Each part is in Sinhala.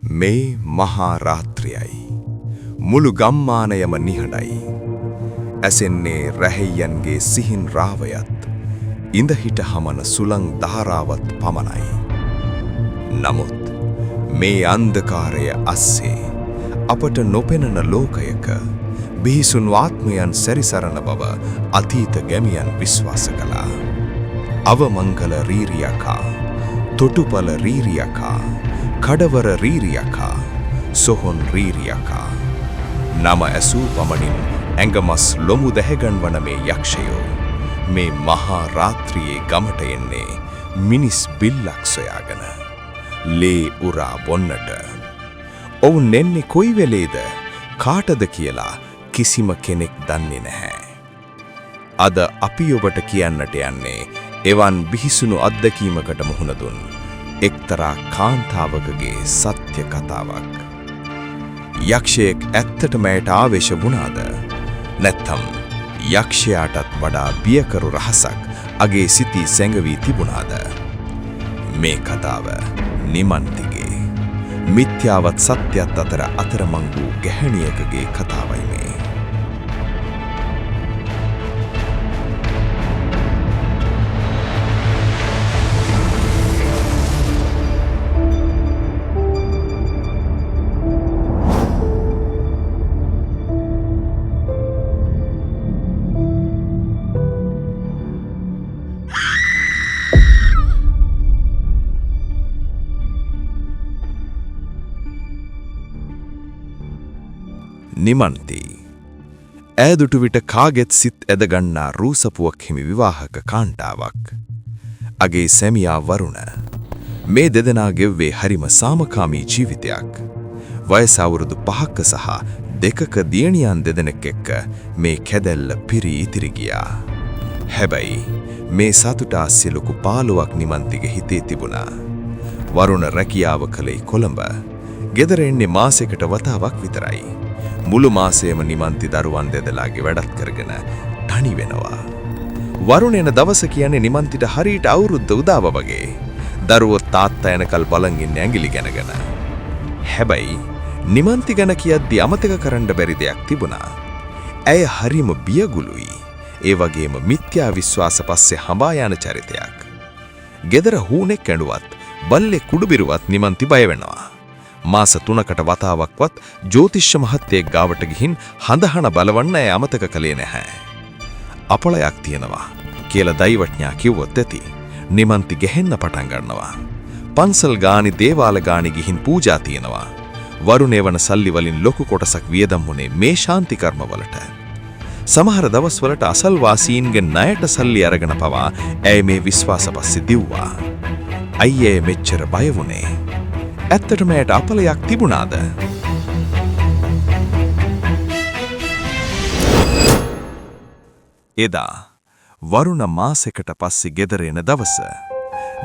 මේ මහා රාත්‍රියයි. මුළු ගම්මානයම නිහඬයි. ඇසෙන්නේ රැහැයන්ගේ සිහින් රාවයත් ඉඳ හිට හමන සුළං ධාරාවත් පමණයි. නමුත් මේ අන්ධකාරය අස්සේ අපට නොපෙනෙන ලෝකයක බිහිසුණු ආත්මයන් සැරිසරන බව අතීත ගැමියන් විශ්වාස කළා. අවමංගල රීරියකා, තොටුපළ රීරියකා, කඩවර රීරියකා, සොහොන් රීරියකා. නම ඇසූ පමණින් ඇඟමස් ලොමු දැහැගන්වන මේ යක්ෂයෝ මේ මහා රාත්‍රියේ ගමට එන්නේ මිනිස් බිල්ලක් සොයාගෙන ලේ උරා බොන්නට. ඔවුන් එන්නේ කොයි වෙලේද, කාටද කියලා කිසිම කෙනෙක් දන්නේ නැහැ. අද අපි ඔබට කියන්නට යන්නේ එවන් බිහිසුණු අත්දැකීමකට මුහුණ දුන් එක්තරා කාන්තාවකගේ සත්‍ය කතාවක්. යක්ෂයෙක් ඇත්තටම ඇයට ආවේශ වුණාද? නැත්නම් යක්ෂයාටත් වඩා බියකරු රහසක් අගේ සිතී සැඟවී තිබුණාද? මේ කතාව නිමන්තිගේ මිත්‍යාවත් සත්‍යත් අතර අතරමං වූ ගැහැණියකගේ කතාවයි මේ. නිමන්ති. ඈ දුටු විට කාගෙත් සිත් ඇද ගන්නා රූසපුවක් හිමි විවාහක කාන්තාවක්. අගේ සැමියා වරුණ. මේ දෙදෙනා ගෙව්වේ හරිම සාමකාමී ජීවිතයක්. වයස අවුරුදු 5ක සහ 2ක දියණියන් දෙදෙනෙක් එක්ක මේ කැදැල්ල පිරී ඉතිරි ගියා. හැබැයි මේ සතුට ආස්සේ ලොකු පාළුවක් නිමන්තිගේ හිතේ තිබුණා. වරුණ රැකියාව කළේ කොළඹ. ගෙදර එන්නේ මාසෙකට වතාවක් විතරයි. මුළු මාසයම නිමන්ති දරුවන් දෙදෙනාගේ වැඩත් කරගෙන තනි වෙනවා. වරුණ එන දවස කියන්නේ නිමන්තිට හරියට අවුරුද්ද උදාව වගේ. දරුවෝ තාත්තා එනකල් බලන් ඉන්නේ ඇඟිලි ගැනගෙන. හැබැයි නිමන්ති ගැන කියද්දි අමතක කරන්න බැරි දෙයක් තිබුණා. ඇය හරිම බියගුළුයි. ඒ වගේම මිත්‍යා විශ්වාස පස්සේ හඹා යන චරිතයක්. ගෙදර හූනෙක් ඇඬුවත් බල්ලෙක් කුඩු බිරුවත් නිමන්ති බය වෙනවා. මාස 3කට වතාවක්වත් ජ්‍යොතිෂ මහත්තයෙක් ගාවට ගිහින් හඳහන බලවන්න ඇය අමතක කළේ නැහැ. අපලයක් තියෙනවා කියලා දෛවඥයා කිව්වොත් ඇති. නිමන්ති ගැහෙන්න පටන් ගන්නවා. පන්සල් ගානි දේවාල ගානි ගිහින් පූජා තියෙනවා. වරුණ එවන සල්ලි වලින් ලොකු කොටසක් වියදම් වුණේ මේ ශාන්ති කර්ම වලට. සමහර දවස්වලට අසල්වාසීන්ගේ ණයට සල්ලි අරගෙන පවා ඇය මේ විශ්වාස පස්සේ දිව්වා. ඇයි ඇය මෙච්චර බය වුණේ? ඇත්තටම ඇයට අපලයක් තිබුණාද? එදා වරුණ මාසෙකට පස්සේ ගෙදර එන දවස.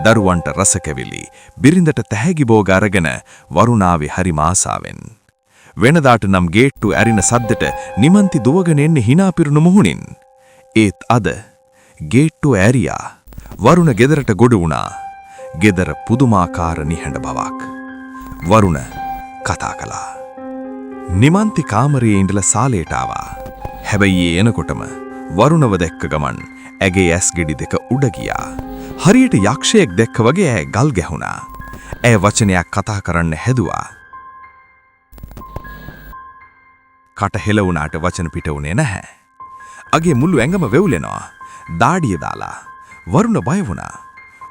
දරුවන්ට රස කැවිලි, බිරිඳට තැහැගි බෝග අරගෙන වරුණ ආවේ හරිම ආසාවෙන්. වෙනදාට නම් ගේට්ටු ඇරින සද්දෙට නිමන්ති දුවගෙන එන්නේ හිනා පිරුණු මුහුණින්. ඒත් අද ගේට්ටු ඇරියා. වරුණ ගෙදරට ගොඩ වුණා. ගෙදර පුදුමාකාර නිහඬ බවක්. වරුණ කතා කළා. නිමන්ති කාමරයේ ඉඳලා සාලයට ආවා. හැබැයි ඒ එනකොටම වරුණව දැක්ක ගමන් ඇගේ ඇස් ගෙඩි දෙක උඩ ගියා. හරියට යක්ෂයෙක් දැක්ක වගේ ඇය ගල් ගැහුණා. ඇය වචනයක් කතා කරන්න හැදුවා. කට හෙළ වුණාට වචන පිට වුණේ නැහැ. අගේ මුළු ඇඟම වෙවුලෙනවා. දාඩිය දාලා. වරුණ බය වුණා.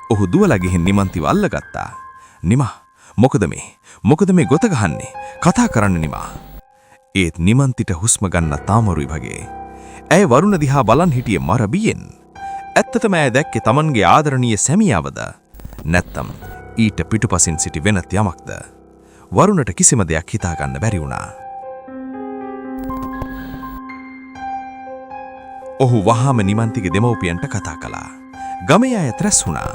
ඔහු දුවලා ගිහින් නිමන්තිව අල්ලගත්තා. නිමා, මොකද මේ? මොකද මේ ගොත ගහන්නේ? කතා කරන්න නිමා. ඒත් නිමන්තිට හුස්ම ගන්න තාමරුයි වගේ. ඇය වරුණ දිහා බලන් හිටියේ මර බියෙන්. ඇත්තටම ඇය දැක්කේ තමන්ගේ ආදරණීය සැමියාවද? නැත්තම් ඊට පිටුපසින් සිටි වෙනත් යමක්ද? වරුණට කිසිම දෙයක් හිතා ගන්න බැරි වුණා. ඔහු වහාම නිමන්තිගේ දෙමව්පියන්ට කතා කළා. ගමේ අය ත්‍රැස් වුණා.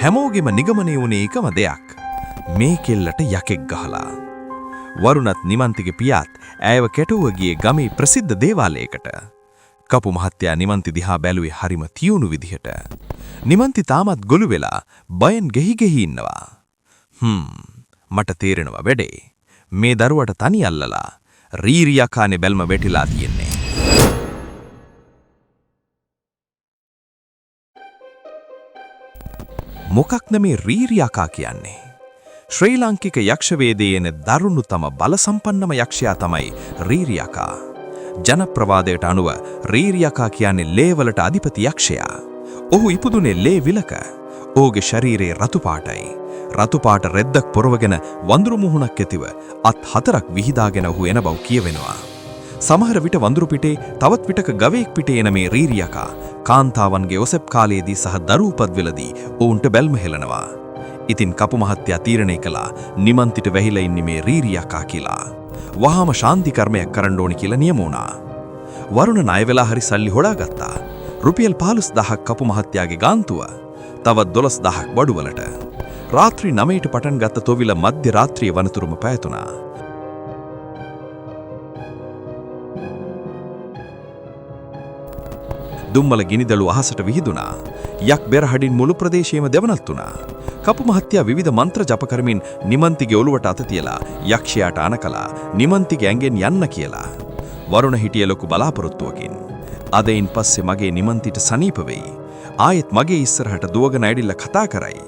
හැමෝගෙම නිගමනය වුණේ එකම දෙයක්. මේ කෙල්ලට යකෙක් ගහලා. වරුණත් නිමන්තිගේ පියාත් ඇයව කැටුව ගියේ ගමේ ප්‍රසිද්ධ දේවාලයකට. කපු මහත්තයා නිමන්ති දිහා බැලුවේ හරිම තියුණු විදිහට. නිමන්ති තාමත් ගොළු වෙලා බයෙන් ගෙහි ගෙහි ඉන්නවා. මට තේරෙනවා වැඩේ. මේ දරුවට තනි අල්ලලා රීරියකානේ බැල්ම වැටිලා තියෙන්නේ. මොකක්ද මේ රීරියකා කියන්නේ? ශ්‍රී ලාංකික යක්ෂවේදයේ එන දරුණුතම බල සම්පන්නම යක්ෂයා තමයි රීරියකා. ජනප්‍රවාදයට අනුව රීරියකා කියන්නේ ලේවලට අධිපති යක්ෂයා. ඔහු ඉපදුනේ ලේ විලක. ඔහුගේ ශරීරයේ රතු පාටයි. රතු පාට රෙද්දක් පොරවගෙන වඳුරු මුහුණක් ඇතිව අත් හතරක් විහිදාගෙන ඔහු එන බව කියවෙනවා. සමහර විට වඳුරු පිටේ තවත් විටක ගවයෙක් පිටේ එන මේ රීරියකා කාන්තාවන්ගේ ඔසෙප් කාලයේදී සහ දරු උපත්වලදී ඔවුන්ට බැල්ම හෙළනවා. ඉතින් කපු මහත්තයා තීරණය කළා නිමන්තිට වැහිලා ඉන්නේ මේ රීරියකා කියලා. වහාම ශාන්ති කර්මයක් කරන්න ඕනි කියලා නියම වුණා. වරුණ ණය වෙලා හරි සල්ලි හොයාගත්තා. රුපියල් 15000ක් කපු මහත්තයාගේ ගාන්තුව. තවත් 12000ක් බඩුවලට. රාත්‍රී 9ට පටන් ගත්ත තොවිල මධ්‍ය රාත්‍රිය වනතුරුම පැවතුණා. දුම්මල ගිනිදළු අහසට විහිදුණා. යක් බෙරහඩින් මුළු ප්‍රදේශයම දෙවනත් වුණා. කපු මහත්තයා විවිධ මන්ත්‍ර ජප කරමින් නිමන්තිගේ ඔළුවට අත තියලා යක්ෂයාට අන කළා නිමන්තිගේ ඇඟෙන් යන්න කියලා. වරුණ හිටිය ලොකු බලාපොරොත්තුවකින්. අදයින් පස්සේ මගේ නිමන්තිට සනීප වෙයි. ආයෙත් මගේ ඉස්සරහට දුවගෙන ඇවිල්ලා කතා කරයි.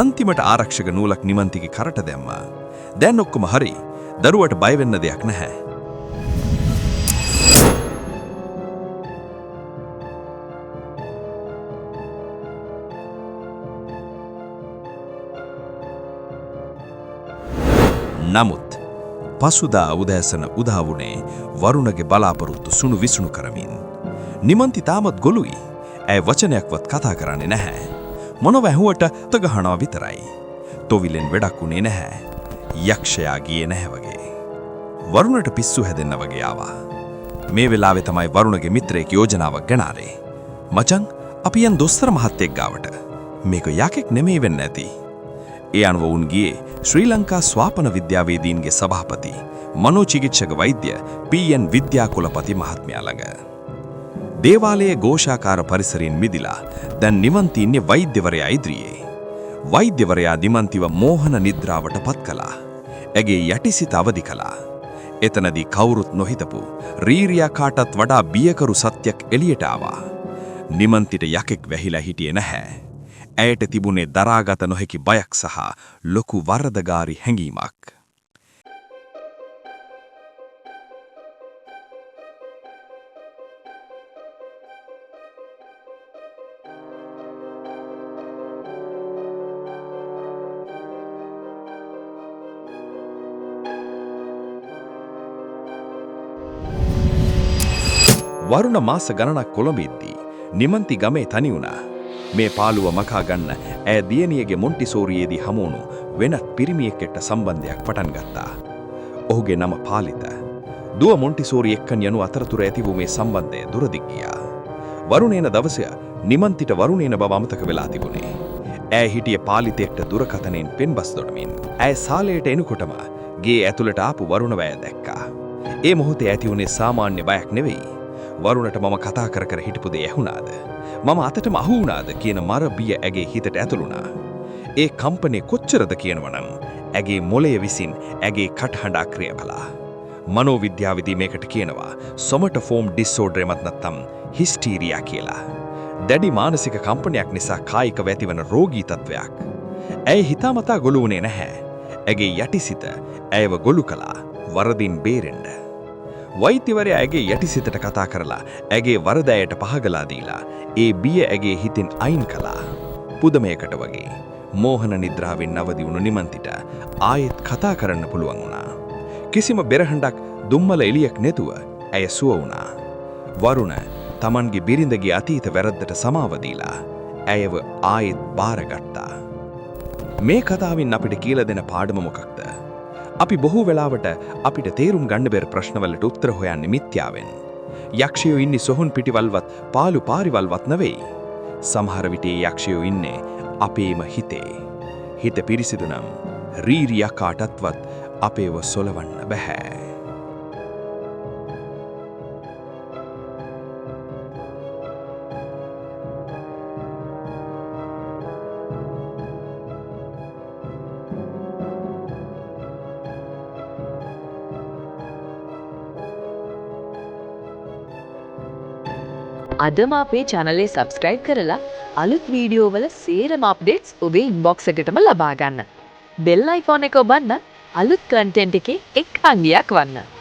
අන්තිමට ආරක්ෂක නූලක් නිමන්තිගේ කරට දැම්මා. දැන් ඔක්කොම හරි. දරුවට බය වෙන්න දෙයක් නැහැ. නමුත් පසුදා උදෑසන උදා වුණේ වරුණගේ බලාපොරොත්තු සුණු විසුණු කරමින්. නිමන්ති තාමත් ගොළුයි. ඇය වචනයක්වත් කතා කරන්නේ නැහැ. මොනව ඇහුවට අත ගහනවා විතරයි. තොවිලෙන් වැඩක් වුණේ නැහැ. යක්ෂයා ගියේ නැහැ වගේ. වරුණට පිස්සු හැදෙන්න වගේ ආවා. මේ වෙලාවේ තමයි වරුණගේ මිත්‍රයෙක් යෝජනාවක් ගෙනාවේ. මචං අපි යන් දොස්තර මහත්තයෙක් ගාවට. මේක යකෙක් නෙමෙයි වෙන්න ඇති. ඒ අනුව වුන් ගියේ ශ්‍රී ලංකා ස්වාපන විද්‍යාවේදීන්ගේ සභාපති මනෝචිකිත්සක වෛද්‍ය පී.එන්. විද්‍යාකුලපති මහත්මයා ළඟ. දේවාලයේ ഘോഷාකාර පරිසරයෙන් මිදිලා දැන් නිමන්ති ඉන්නේ වෛද්‍යවරයා ඉදිරියේ. වෛද්‍යවරයා නිමන්තිව මෝහන නිද්‍රාවට පත් කළා. ඇගේ යටිසිත අවදි කළා. එතනදී කවුරුත් නොහිතපු රීරියා කාටත් වඩා බියකරු සත්‍යක් එළියට ආවා. නිමන්තිට යකෙක් වැහිලා හිටියේ නැහැ. ඇයට තිබුණේ දරාගත නොහැකි බයක් සහ ලොකු වරදගාරි හැඟීමක්. වරුණ මාස ගණනක් කොළඹ ඉද්දී නිමන්ති ගමේ තනි වුණා. මේ පාළුව මකා ගන්න ඇය දියණියගේ මොන්ටිසෝරියේදී හමු වුණු වෙනත් පිරිමියෙක් එක්ක සම්බන්ධයක් පටන් ගත්තා. ඔහුගේ නම පාලිත. දුව මොන්ටිසෝරි එක්කන් යනු අතරතුර ඇති වූ මේ සම්බන්ධය දුරදිග ගියා. වරුණ එන දවසේ නිමන්තිට වරුණ එන බව අමතක වෙලා තිබුණේ. ඇය හිටියේ පාලිතෙක්ට දුරකථනයෙන් පෙන්බස් දොඩමින්. ඇය සාලයට එනකොටම ගේ ඇතුළට ආපු වරුණව ඇය දැක්කා. ඒ මොහොතේ ඇති වුණේ සාමාන්‍ය බයක් නෙවෙයි. වරුණට මම කතා කර කර හිටපු දේ ඇහුණාද? මම අතටම අහු වුණාද කියන මර බිය ඇගේ හිතට ඇතුළු වුණා. ඒ කම්පනය කොච්චරද කියනවනම් ඇගේ මොළය විසින් ඇගේ කටහඬ අක්‍රිය කළා. මනෝවිද්‍යාවේදී මේකට කියනවා සොමටෝෆෝම් ඩිසෝඩර් එමත් නැත්නම් හිස්ටීරියා කියලා. දැඩි මානසික කම්පනයක් නිසා කායිකව ඇතිවන රෝගී තත්වයක්. ඇය හිතාමතා ගොළු වුණේ නැහැ. ඇගේ යටිසිත ඇයව ගොළු කළා වරදින් බේරෙන්න. වෛද්‍යවරයා ඇගේ යටිසිතට කතා කරලා ඇගේ වරද ඇයට පහගලා දීලා ඒ බිය ඇගේ හිතින් අයින් කළා. පුදුමයකට වගේ මෝහන නිද්‍රාවෙන් නවදි වුණු නිමන්තිට ආයෙත් කතා කරන්න පුළුවන් වුණා. කිසිම බෙරහඬක් දුම්මල එළියක් නැතුව ඇය සුව වුණා. වරුණ තමන්ගේ බිරිඳගේ අතීත වැරද්දට සමාව දීලා ඇයව ආයෙත් බාරගත්තා. මේ කතාවෙන් අපිට කියලා දෙන පාඩම මොකක්ද? අපි බොහෝ වෙලාවට අපිට තේරුම් ගන්න බැරි ප්‍රශ්නවලට උත්තර හොයන්නේ මිත්‍යාවෙන්. යක්ෂයෝ ඉන්නේ සොහොන් පිටිවල්වත් පාළු පාරිවල්වත් නෙවෙයි. සමහර විට ඒ යක්ෂයෝ ඉන්නේ අපේම හිතේ. හිත පිරිසිදු නම් රීරියා කාටත්වත් අපේව සොලවන්න බැහැ. අදම අපේ channel එක subscribe කරලා අලුත් වීඩියෝ වල සේරම අප්ඩේට්ස් ඔබේ ඉන්බොක්ස් එකටම ලබා ගන්න. බෙල් අයිකෝන් එක ඔබන්න අලුත් කන්ටෙන්ට් එකේ එක් අංගියක් වන්න.